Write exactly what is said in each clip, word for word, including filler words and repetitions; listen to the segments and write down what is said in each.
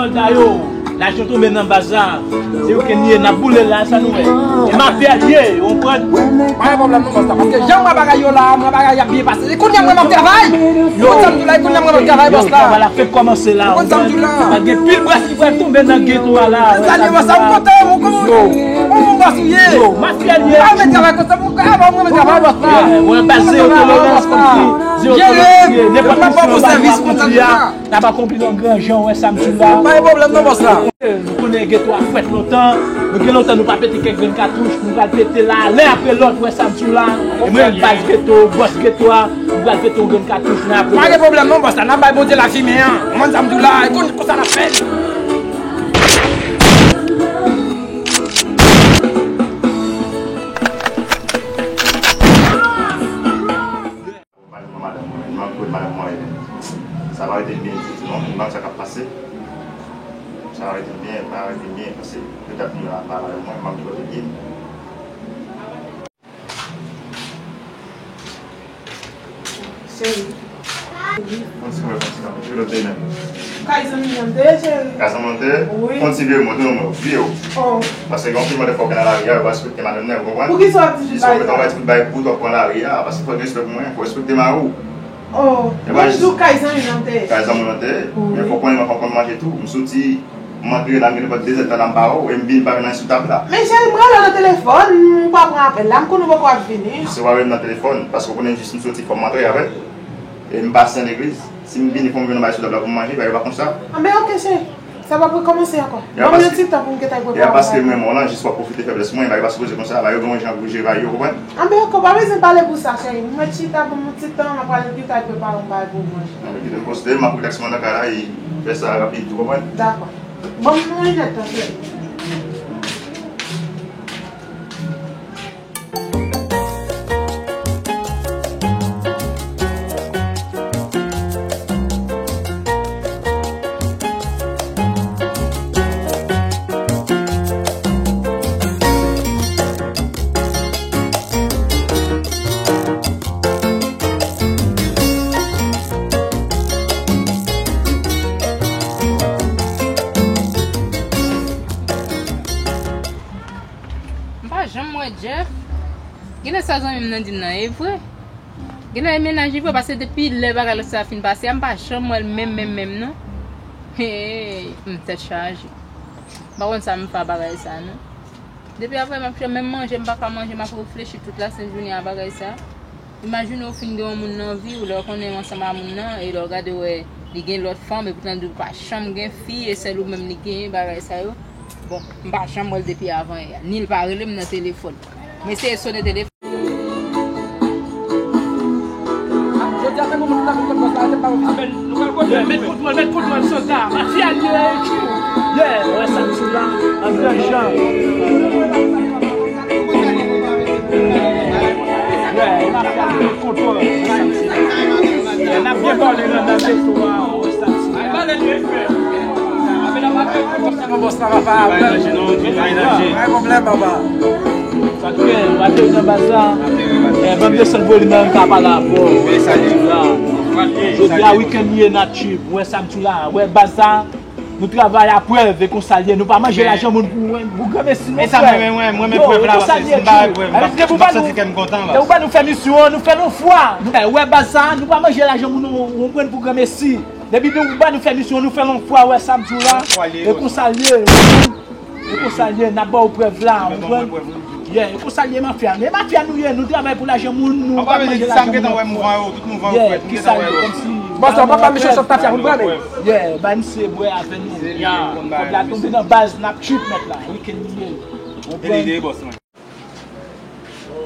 Sòlda yo, lajan tonbe nan baz la. Se yo ke n ye, n ap boule la, sa nou wè. E mafya l ye, ou konprann? Pa gen pwoblèm non, bòs la, paske jan m wè bagay yo la, m wè bagay y ap byen pase. E kounye a m wè m ap travay. Yo, sa m di w la, e kounye a m wè m ap travay, bòs la. Travay la fèk kòmanse la. Ou konn sa m di w la? Gen pil bras ki pral tonbe nan geto a la. Sa li, bòs la, m kontan, m kontan. Yo. Ou bòs ou ye? Yo, mafya l ye. A, men travay konsa, m kontan, a, bon, mwen travay, bòs la. Wè, baz zewo tolerans, kòmsi zewo tolerans. Nenpòt misyon yo ba nou akonpli a. N ap akonpli l an gran jan, wè sa m di w la. Pa gen pwoblèm non, bòs la. Nou konnen geto a frèt lontan. Nou gen lontan nou pa pete kèk grenn katouch. Nou pral pete la, len apre lòt, wè sa m di w la. E mwen, baz geto, bòs geto a, nou pral pete yon grenn katouch, len apre lòt. Pa gen pwoblèm non, bòs la. N ap bay Bondye lafimen an. Ou konn sa m di w la. E konn, konn sa n ap fè. Ou pa di mwen madanm mwen, m ap kote madanm mwen rete. Sa pa rete byen ditou non, m pa konn sa k ap pase. Sa pa rete byen, pa rete byen, paske yo t ap vin la anba madanm mwen, m ap di kote l ye. Cheri. Fon ti mwen, fon ti kanpe. Ki lòt peyi menm? Kay zanmi m te ye, cheri. Kay zanmi w te ye? Wi. Fon ti vye mwen, tounen mwen, vye w. Oh. Paske gen yon pil mande fòk nan lari a, yo pa respekte madanm nan, ou konprann? Poukisa w ap di bagay sa? Jis w met yon bagay ti kout bagay pou ou, w ap pran lari a, paske fò gen respè pou mwen, fò respekte mari w. Oh. Mwen di w kay zanmi m te ye. Kay zanmi w te ye? Wi. Men fò konnen mwen fò konn manje tou. M soti, m antre la, m gen nenpòt de zèdtan la m pa wè w, e m vin pa vin anyen sou tab la. Men cheri, m rele w nan telefòn, ou pa pran apèl la, m konnen w poko ap vini. Se w pa rele m nan telefòn, paske w konnen jis m soti fò m antre avè l. E m pase nan legliz. Si m vini fò m jwenn yon bagay sou tab la pou m manje, bagay pa konsa. Anben oke cheri. Sa p ap rekòmanse ankò. Ban m yon ti tan pou m gentan prepare yon bagay. E a paske m renmen w lan, jis w ap pwofite feblès mwen, bagay pa sipoze konsa, bagay yo gen yon jan pou jere bagay yo, konprann? Anben oke, w pa bezwen pale pou sa, cheri. M mèt chita, ban m yon ti tan, m ap pral gentan prepare yon bagay pou w manje. Anben kite m poste, m ap rilaks mwen nan kay la, e fè sa rapid tou, konprann? Dakò. Ban m yon minit tan, cheri. M pa janm wè Jeff. Genlè sa zanmi m nan di m nan e vre. Genlè e mennaj li vre, paske depi lè bagay sa fin pase a, m pa janm wè l menm, menm, menm non. Hey, m tèt chaje. M pa konn sa m fè a bagay sa non. Depi apre m ap fè menm manje, m pa ka manje, m ap reflechi tout lasent jounen a bagay sa. Imajine w fin gen yon moun nan vi w, lè w konnen w ansanm a moun nan, e lè w gade w wè li gen lòt fanm, epi tande w pa janm gen fi, e sèl ou menm li genyen, bagay sa yo. Bon, m pa janm wè l depi avan yè a, ni l pa rele m nan telefòn. M eseye sone telefòn. Jodi a, se moman nou ta konn konn bòs la, se pa yon vizit. Met kontwòl, met kontwòl, sòlda. Mafya l ye, tchou. Yeah, wè sa m di la, an gran jan. Yeah, mafya l ye, met kontwòl, wè sa m di la. Yeah, n ap byen pale nan, nan geto a, wè sa m di la. Bòs la, papa. Pa gen pwoblèm, papa. Sa k gen, w ateri nan baz la. Eh, ban m desann volim nan, m ka pale avè w. Jodi a, wikenn li ye, n ap tchip. Wè sa m di w la, wè baz la. Nou travay a prèv, e konsa l ye. Nou pa manje lajan moun pou, pou granmesi, mon frè. Yo, e konsa l ye, tchou. Depi w ba nou, depi w ba nou fè misyon an, nou fè l yon fwa. Nou, eh, wè baz sa, nou pa manje lajan moun, ou konprann, pou granmesi. Depi nou ba nou fè misyon, nou fè l yon fwa, wè sa m di w la. E konsa l ye, ou konprann? E konsa l ye, n ap ba w prèv la, ou konprann? Yeah, e konsa l ye, mafya. E mafya nou ye, nou travay pou lajan moun, nou pa manje lajan moun. Yeah, kisa l ye, kòmsi. Bòs la, papa, misye chòf tafya pou n prale. Yeah, bay misye bwè avè nou. Yeah, kòb la tonbe nan baz, n ap tchip nèt la. Wikenn li ye. Ou konprann?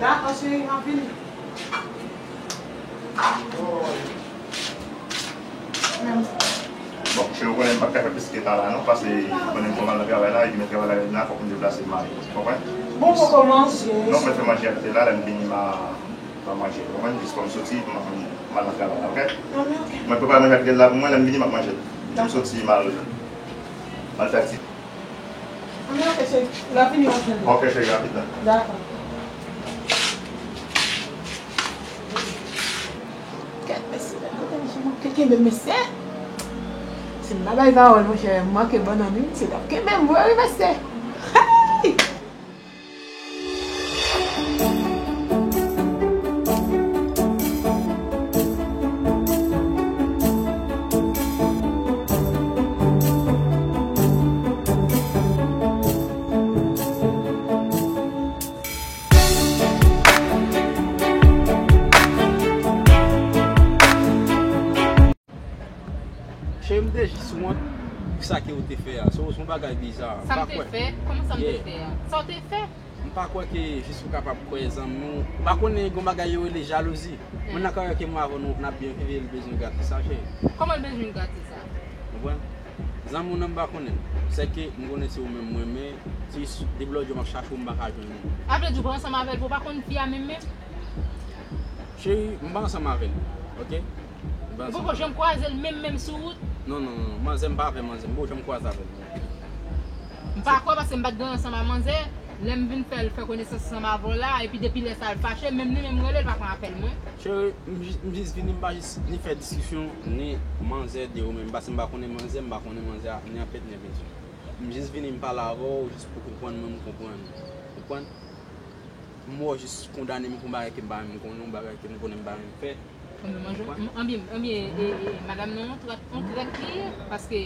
Dakò, cheri, m ap vini. Bon, cheri, ou konnen m p ap ka fè plis ke tan la non, paske ou konnen m fò m al nan travay la, epi men travay la vin la, fòk m deplase m ale. Ou konprann? Bon, poko manje. Non, mwen fè manje a kote la, lè m vini, m a, m a manje. Ou konprann? Jis fò m soti, m a, m al nan travay la, oke? Mwen prepare manje a kote la pou mwen, lè m vini, m ap manje. Lè m soti, m al, m al fè aktivite. Anben, oke, cheri. Lè w vini, w ap jwenn mwen. Oke, cheri, rapid la. Dakò. Gad mesye, gad kote misye manke kenbe mesye. Si m pa bay pawòl, monchè, m manke bannann wi, misye t ap kenbe m vre wi, mesye. Hey! Cheri, m te jis wont sa ke ou te fè a. Se yon bagay biza. Sa m te fè? Kòman sa m te fè a? Sa w te fè? M pa kwè ke jis ou kapab kwè zanmi w. Ou pa konnen gen yon bagay yo rele jalouzi. Moun nan ka wè ke mwen avè w n ap byen viv e li bezwen gate sa, cheri. Kòman l bezwen gate sa? Konprann? Zanmi w nan m pa konnen. Sèke m konnen se ou menm mwen renmen. Se jis depi lòt jou m ap chache w, m pa ka jwenn ou. A vle di ou pa ansanm avè l pou ou pa konn fi a menm menm? Cheri, m pa ansanm avè l, oke? M pa ansanm avè l. Ou poko janm kwaze l menm menm sou wout? Non, non, non, non. Manzè, m pa avè manzè. M poko janm kwaze avè l. M pa kwè paske m pa t gen ansanm a manzè. Lè m vin fè l fè konesans ansanm avè w la, epi depi lè sa a l fache, menm li menm m rele l pa pran apèl mwen. Cheri, m jis, m jis vini, m pa jis ni fè diskisyon, ni manzè de ou menm. Paske m pa konnen manzè, m pa konnen manzè a, ni an pèt, ni an pèdi. M jis vini, m pale avè w, jis pou konprann mwen, m konprann. Konprann? M wè w jis kondane m pou yon bagay ke m pa menm konnen, yon bagay ke m konnen m pa menm fè. Anbyen, manje, anbyen, anbyen, e, e, madanm nan, yon trèt, yon trèt li ye, paske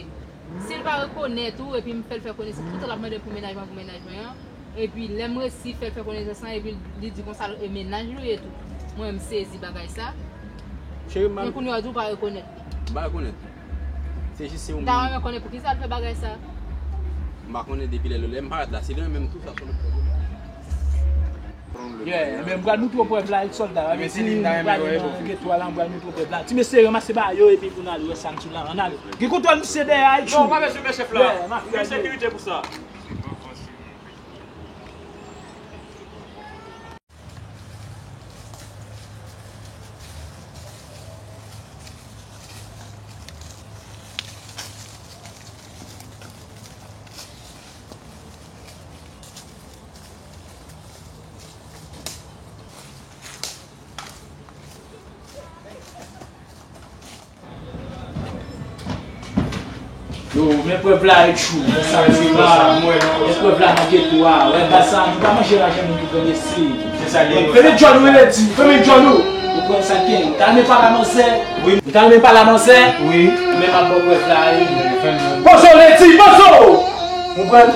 si l pa rekonèt ou, epi m fè l fè konesans, tout tan l ap mande pou mennaj mwen, pou mennaj mwen an, epi lè m resi fè l fè konesans lan, epi li di konsa, e mennaj li ye tou. Mwen, m sezi bagay sa. Cheri, m pa... Men kounye a, w di w pa rekonèt li. M pa rekonèt li. Se jis se yon... M ta renmen konnen poukisa l fè bagay sa. M pa konnen depi lè, lè m parèt la, se li menm tou sa, se yon lòt pwoblèm. Yeah, men m pral moutre w prèv la, sòlda. Mwen se li m ta renmen wè, bro. Geto a la, m pral moutre w prèv la. Ti mesye, ranmase bagay yo, epi pou n al wè sa n sou la. Ann ale. Gen kontwòl misye dèyè a, Ichou. Non, pa bezwen, men chèf la. Yeah, gen sekirite pou sa. Yo, men prèv la, Ichou. Men prèv la nan geto a. Wè, baz sa, nou pa manje lajan moun pou pran mesye. Fèmen djòl ou, Ledi. Fèmen djòl ou. Ou konprann sa k gen. Ou ta renmen pale a manzè? Wi. Ou ta renmen pale a manzè? Wi. Men m ap ba w prèv la, wi. Poze w, Ledi, poze w! Ou konprann?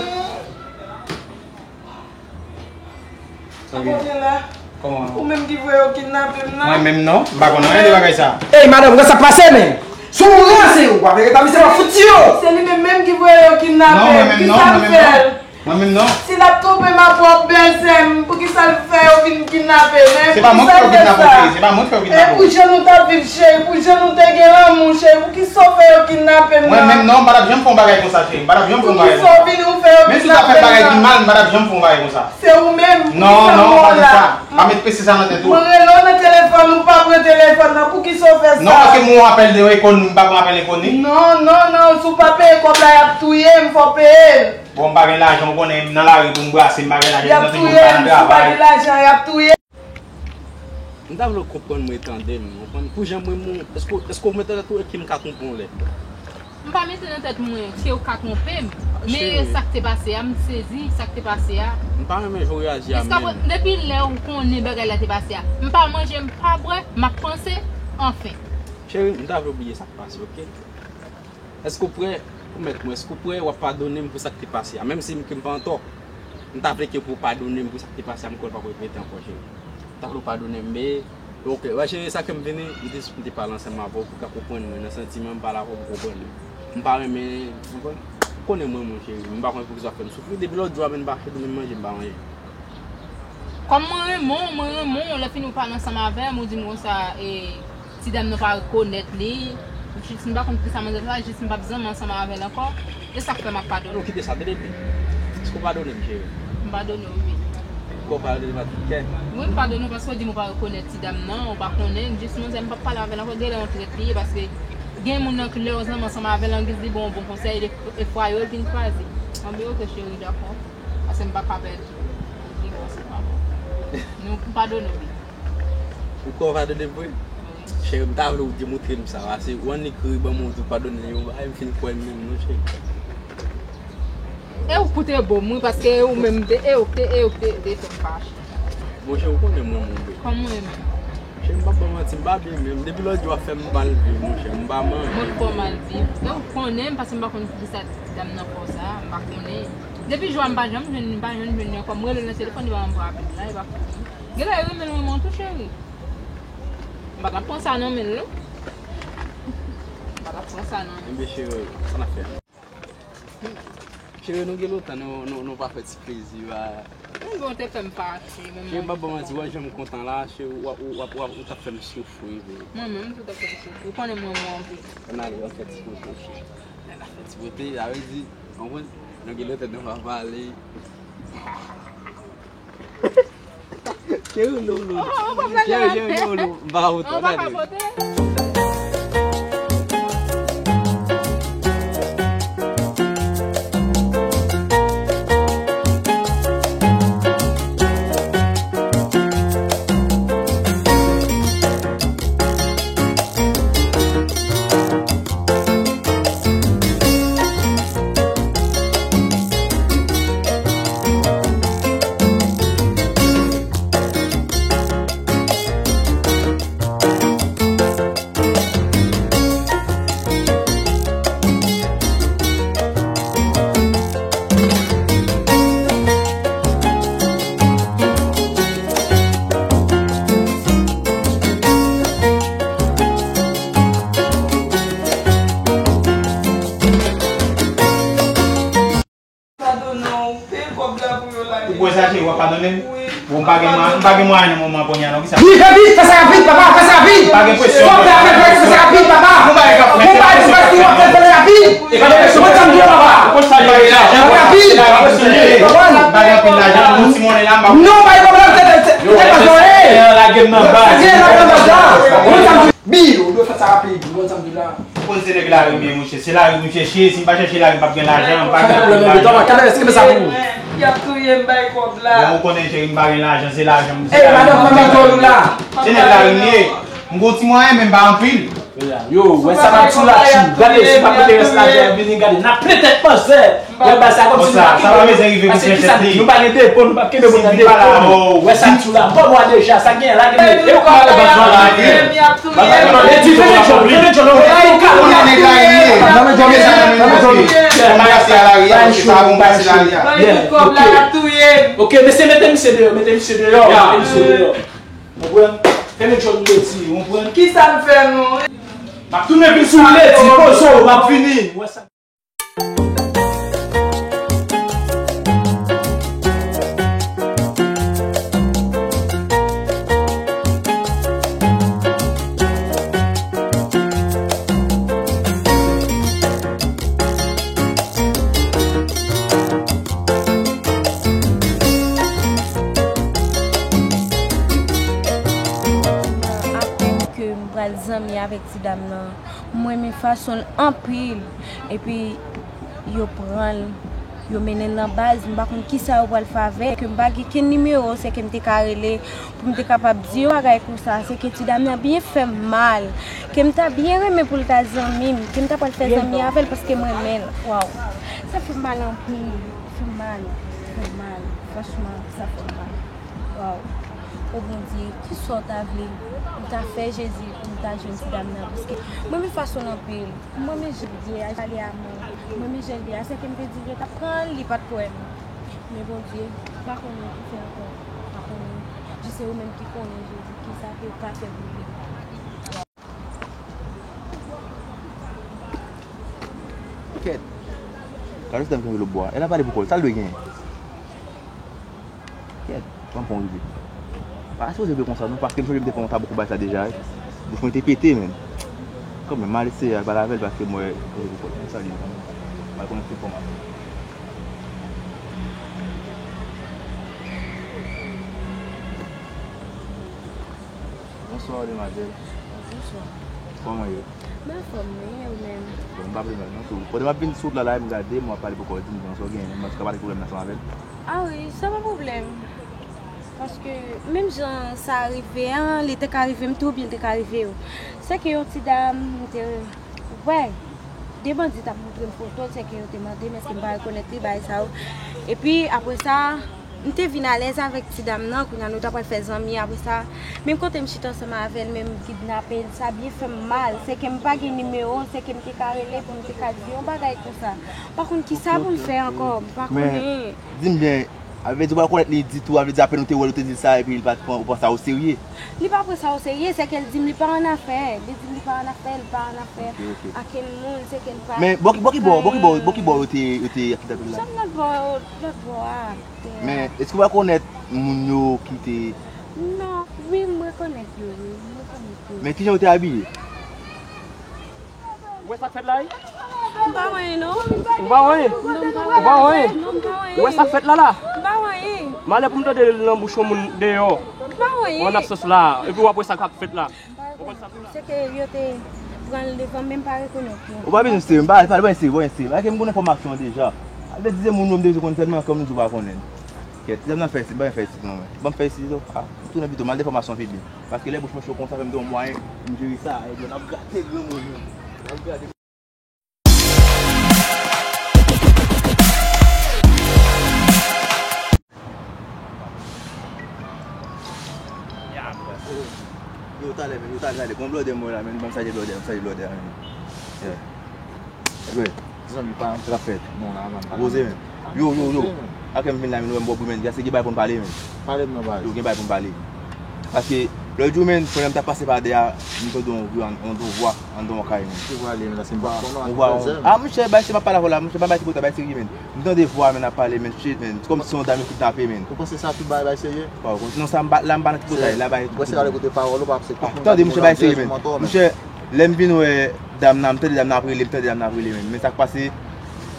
Sa gen? Kote la? Kòman? Ou menm ki voye yo kidnape m nan? Mwen menm non, m pa konn anyen de bagay sa. Ey, madanm, gad sa k pase, men! Si w ranse, ou pa vin rete a misye, m ap fout tiye w! Se li menm menm ki voye yo kidnape m. Non, mwen menm non, mwen menm non. Mwen menm non. Si l ap twonpe m a pwòp bèlsè m, poukisa l fè yo vin kidnape m, men? Se pa mwen ki fè yo kidnape w, cheri, se pa mwen ki fè yo kidnape w. E pou jan nou t ap viv, cheri, pou jan nou te gen lanmou, cheri, poukisa w fè yo kidnape m nan? Mwen menm non, m pa t ap janm fè yon bagay konsa, cheri, m pa t ap janm fè yon bagay konsa. Poukisa w vin ou fè yo kidnape m nan? Menm si w ta fè m bagay ki mal, m pa t ap janm fè yon bagay konsa. Se ou menm, poukisa m wè w la? Non, non, pa di sa. Pa met pese sa nan tèt ou. Mwen rele w nan telefòn, ou pa pran telefòn nan. Poukisa w fè sa? Non, paske m wè yon apèl de Ekoni, m pa pran apèl Ekoni. Non, non, non, si w pa peye kòb la, y ap touye m, fò w peye l. Bon, m pa gen lajan, ou konnen, m nan lari pou m brase, m pa gen lajan, m nan travay. Y ap touye m, si w pa gen lajan, y ap touye m. M ta vle w konprann mwen, tande m, ou konprann? Pou jan mwen, mwen, èske, èske w mete nan tèt ou ke m ka twonpe w lè? M pa mete nan tèt mwen ke w ka twonpe m, men sa k te pase a, m sezi sa k te pase a. M pa renmen jan w reyaji a menm. Jiskaprezan, depi lè ou konnen bagay la te pase a, m pa manje, m pa bwè, m ap panse, anfen. Cheri, m ta vle w bliye sa k pase, oke? Èske w prè? Pwomèt mwen, èske w prè w ap padone m pou sa k te pase a? Menm si m, ke m pa antò, m ta vle ke pou w padone m pou sa k te pase a, m kwè l p ap repete ankò, cheri. M ta vle w padone m, men, oke, wè, cheri, sa ke m vini, m te, m te pale ansanm avè w pou w ka konprann mwen, nan santiman, m pale avè w pou w konprann mwen. M pa renmen, ou konprann? Ou konnen mwen, mon cheri, m pa konn poukisa w ap fè m soufri. Depi lòt jou a, menm m pa fè menm manje, m pa manje. Kòm mwen renmen w, mwen renmen w, lè fini w pale ansanm avè m, ou di m konsa, e, ti dam nan pa rekonèt li. Jis m pa konn poukisa manzè fè sa, jis m p ap zanmi ansanm avè l ankò. E sa k fè m ap padone w. Non, kite sa, tande byen. Èske w padone m, cheri? M padone w, wi. Ou kwè w padone m ak tout kè? Wi, m padone w paske w di m ou pa rekonèt ti dam nan, ou pa konnen, jis manzè m p ap pale avè l ankò, genlè yon trèt li ye, paske gen moun nan ki lè w zanmi ansanm avè l, angiz li ba w yon bon konsèy, e, e fwa yo l vin kraze. Anben, oke, cheri, dakò. Paske m pa ka pèdi. Li bon, se pa bon. Nou, m padone w, wi. Ou kwè w padone m vre? Wi. Cheri, m ta vle w demoutre m sa, pase w annik ri ban mwen w di w padone yo, bagay m fin kwè m menm non, cheri. E ou k pou te bo m, wi, paske e ou menm te, e ou k te, e ou k te, te fè m fache. Monchè, ou konnen mwen renmen w vre. Kòman w renmen m? Cheri, m p ap ba w manti, m pa byen menm. Depi lòt jou w ap fè m mal viv, monchè, m pa manje. Mwen k fè w mal viv. E ou konnen m, paske m pa konn poukisa dam nan fè w sa, m pa konnen. Depi jou a m pa janm jwenn, m pa janm jwenn li ankò. M rele l nan telefòn, li pa janm pran apèl la, li pa fè anyen. Genlè li renmen l renmen w tou, cheri. M pa t ap pran sa nan men l, non. M pa t ap pran sa nan men l. Ebyen, cheri, sa n ap fè? Cheri, nou gen lontan nou, nou, nou pa fè ti plezi a. Mwen bon, te fè m fache, men cheri, m pa ba w manti, w wè jan m kontan la, cheri, w ap, w ap, w ap, ou t ap fè m soufri vre. Mwen menm tou t ap fè m soufri. Ou konnen mwen, mwen anpil. Ann ale, ann fè ti foto, cheri. Ann fè ti foto, sa vle di, w konprann? Nou gen lontan nou pa pale. Cheri, ou lou, ou lou. Oh, ou pa pale. Cheri, cheri, cheri, ou lou. M pa ka foto, ou pa ka foto. Padone w, peye kòb la pou yo lage. Ou kwè sa, cheri, w ap padone m? Wi. Bon, m pa gen mwa-, m pa gen mwayen nan moman kounye a, non, kisa? Vit, vit, vit, fè sa rapid, papa, fè sa rapid! M pa gen presyon. Kòb la, fè, fè, fè sa rapid, papa! Bon, bagay k ap fèt, se pa presyon k ap fèt, non. Fè rapid! E pa gen presyon, mwen, sa m di w, papa! Rapid! M pa gen anpil lajan, m gon ti monnen la, m pa... Non, pa gen pwoblèm, tèt, tèt, tèt pa fè anyen. Lage m nan baz. Lage m nan baz la. Mwen, sa m di, Bi, ou dwe fè sa rapid, mwen, sa m di w la. Ou konn se nèg lari m ye, monchè. Se lari pou m chèche. Si m pa chèche lari, m p ap gen lajan, m pa gen pwoblèm. Talè, èske m sa pou ou? Y ap touye m, bay kòb la. Bon, ou konnen, cheri, m pa gen lajan, se lajan m, se lajan m. Ey, madanm, manman djòl ou la. Se nèg lari m ye. M gon ti mwayen, men m pa anpil. Yo, wè sa m ap di w la, tchou. Gade, si w pa pote rès lajan an vini, gade, n ap plen tèt manzè. Wè, ba sa kòmsi nou pa kenbe. Paske kisa, nou pa gen depo, nou pa kenbe moun nan depo. Wè sa m di w la, m pa bwè deja, sa gen la gen. E ou ka ale bank lan la, e. E di, fè nèg jòl, fè nèg jòl, ou ka ou ka. Ok, mesye, mete misye deyò, mete misye deyò, mete misye deyò. Konprann? Fè nèg jòl, m di, konprann? Kisa m fè nou? M ap tounen vin sou ou, ledi, poze w, m ap vini. Wè sa. Apèn ke m pral zanmi avèk ti dam nan, m renmen fason l anpil. Epi, yo pran l, yo mennen l nan baz, m pa konn kisa yo pral fè avè l, ke m pa gen kenn nimewo, se ke m te ka rele, pou m te kapab di yon bagay konsa, se ke ti dam nan byen fè m mal, ke m ta byen renmen pou l ta zanmi m, ke m ta pral fè zanmi avè l, paske m renmen l. Waw, sa fè m mal anpil, fè m mal, fè m mal, franchman, sa fè m mal. Waw. O Bondye, kisa w ta vle m ta fè, Jezi, pou m ta jwenn ti dam nan? Paske m renmen fason l anpil. M renmen jan l ye a, pale a mwen. M renmen jan l ye a. Sèke m te di l yo t ap pran l, li pa t kwè m. Men Bondye, m pa konnen ki fè ankò. M pa konnen. Jis se ou menm ki konnen, Jezi, kisa ke w ka fè pou li. Kèt. Gade sistèm ki antre lòt bò a. E l ap pale pou kò l. Sa l dwe genyen? Kèt. Ban m pran yon ide. Pa sipoze dwe konsa non, paske m sonje m te fè yon tabou kou bay sa deja, wi. Bouch mwen te pete, menm. Kanmenm, m al eseye al pale avè l paske m wè koze pou kò l. Konsa li ye. M al konnen tout enfòmasyon. Bonswa, demwazèl. Bonswa. Kòman w ye? M anfòm, wi, e ou menm? Bon, m pa pi mal non tou. Pandan m ap vin sou wout la, la, m gade, m ap pale pou kò w, di m kòman sa w genyen, m ann ka pale pwoblèm nan ansanm avè l. A wi, sa pa pwoblèm. Paske menm jan sa rive an, li te ka rive m tou, oubyen li te ka rive w. Se ke yon ti dam, m te wè, de bandi t ap montre m foto l, se ke yo te mande m èske m pa rekonèt li, bagay sa yo. Epi, apre sa, m te vin alèz avèk ti dam nan, kounye a nou ta pral fè zanmi, apre sa, menm kote m chita ansanm avè l, menm kidnape l, sa byen fè m mal. Se ke m pa gen nimewo l, se ke m te ka rele pou m te ka di yon bagay konsa. M pa konn kisa pou m fè ankò, m pa konnen. Di m byen, a vle di ou pa rekonèt li ditou, a vle di apèn ou te wè l, ou te di l sa, epi li pa t pran, ou pran sa oserye. Li pa pran sa oserye, se ke l di m li pa annafè. Li di m li pa annafè, li pa annafè akenn moun, se ke l pa. Men, bò ki, bò ki bò, bò ki bò, bò ki bò yo te, yo te kidnape l la? Sòt lòt bò, lòt bò a. Men, èske ou rekonèt moun yo ki te. Non, wi, m rekonèt yo, wi, m rekonèt yo. Men kijan yo te abiye? Ou wè sa k fèt la, wi? M pa wè anyen, non. Ou pa wè anyen? Non, m pa wè. Ou pa wè anyen? Non, m pa wè anyen. Ou wè sa k fèt la, la? M pa wè anyen. Malè pou m tande l nan bouch yon moun deyò. M pa wè anyen. Ou an absans la, epi w ap wè sa k ap fèt la. M pa wè anyen. Se ke yo te pran l devan, men m pa rekonèt yo. Ou pa bezwen sere, m pa, pa, pa sere, pa sere. Paske m konn enfòmasyon an deja. Al vle di se moun yo m te bezwen konn sèlman, kòm nou di w pa konnen. Kèt, ti dam nan fè isit, ban m fè isit non, men. Ban m fè isit, a, m tounen pito, m al de fòmasyon pi byen. Paske lè bouch mwen cho konsa, fè m te yon mwayen pou m jere sa, e byen, n ap gate granmoun yo. N ap gate. Yo, talè, men, yo, talè, talè. Gon blòdè mwen la, men, ban m salye blòdè, ban m salye blòdè, men. Yeah. Wi. Zanmi pa. Sa k ap fèt? Non, la, man, pa. Poze, men. Yo, yo, yo. Poze, men. Apre m vin la, men, nou wè m bò bri, men. Gaste gen bagay pou n pale, men. Pale m nan, baz. Yo, gen bagay pou n pale. Paske, lòt jou, men, pandan m t ap pase pa dèyè a, m tande yon, yon, yon vwa anndan yon kay, men. Ki vwa li ye, men, la, se m pa konnen, non, yon vwa, a, monchè, bay se m ap pale avè w la, monchè, pa bay ti pota, bay serye, men. M tande vwa, men, ap pale, men, shit, men. Se kòmsi se yon dam yo kidnape, men. Ou panse sa tout bagay, bay serye? Bon, non, sa m pa, la, m pa nan ti pota, la, bay. Wè se ale kote pawòl ou pa ap se tout moun. Tande, monchè, bay serye, men. Monchè, lè m vin wè dam nan, m tande dam nan ap rele, m tande dam nan ap rele, men. Men sa k pase,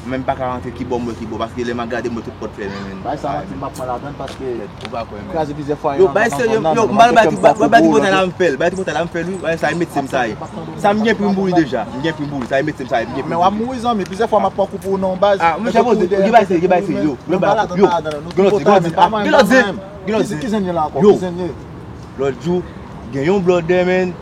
men m pa ka rantre ki bò m wè ki bò, paske lè m ap gade, m wè tout pòt fèmen, men. Bay sa manti, m p ap pran ladann, paske ou pa kwè, men. Kraze plizyè fwa, yo, bay serye, yo, m ba l bay ti, bay ti pota la, m fè l, bay ti pota la, m fè l, wi, wè, sa e medsen m sa ye. Sa m gen pri m pou li deja, m gen pri m pou li, sa e medsen m sa ye, m gen pri m pou li. Men w ap mouri, zanmi, plizyè fwa m ap pran kou pou ou non, baz. Ah, monchè, poze, gen bay serye, gen bay serye, yo, yo, gen lòt zen, gen lòt zen, gen lòt zen. Ki zen ye la ankò? Yo. Ki zen ye? Lòt jou, gen yon blòdè, men.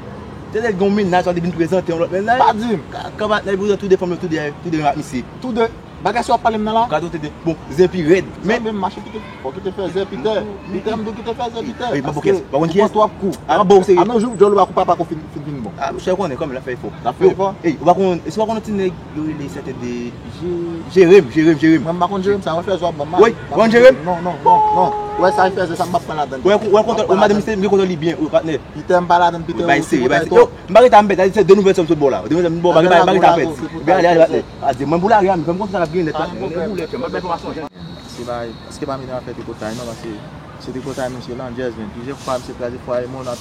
Te gen yon mennaj, sa te vin prezante yon lòt mennaj. Pa di m. Ka, ka, nèg yo tou de fanm yo, tou de, tou de ak misye. Tou de. Bagay sa w ap pale m nan la? Gade w te de, bon, zen pi rèd. Men. Sa menm mache kite, fò kite fè zen Pitè. Pitè, m di w kite fè zen Pitè. Wi, mwen bon kiyès? Mwen bon kiyès? Paske ou pran twòp kou. Ah, bon, serye. Ann, yon jou, djòl ou pa kou papa kou fin, fin, fin bon. Ah, monchè, konnen kòman l ap fè efò. L ap fè efò? Ey, ou pa konn, èske ou pa konn yon ti nèg yo rele sèten de Je-, Jerem, Jerem, Jerem. Mwen, m pa konn Jerem sa, mwen fè zòb, mwen. Wi, ou konn Jerem? Non, non, non, non. Ou wè sa e fè, se sa m p ap pran ladann. Ou wè, ou wè kontan, ou madanm misye, m gen kontan li byen, wi, patnè. Pitè, m pa ladann, Pitè. Bay serye, bay serye. Yo, m pa gen tan m pèdi, se de nouvèl sa m sot ba w la. De nouvèl sa m sot ba w, bagay, bagay ta pèdi. Bagay, bagay, bagay. A di, mwen pou lari a, men fè m konsa la byen nèt, patnè. Mwen boule, frè, m pa bay enfòmasyon. Se pa, èske pa mete afè tripotay, non, paske se tripotay, mesye, landjèz, men. Plizyè fwa, misye kraze fwaye moun,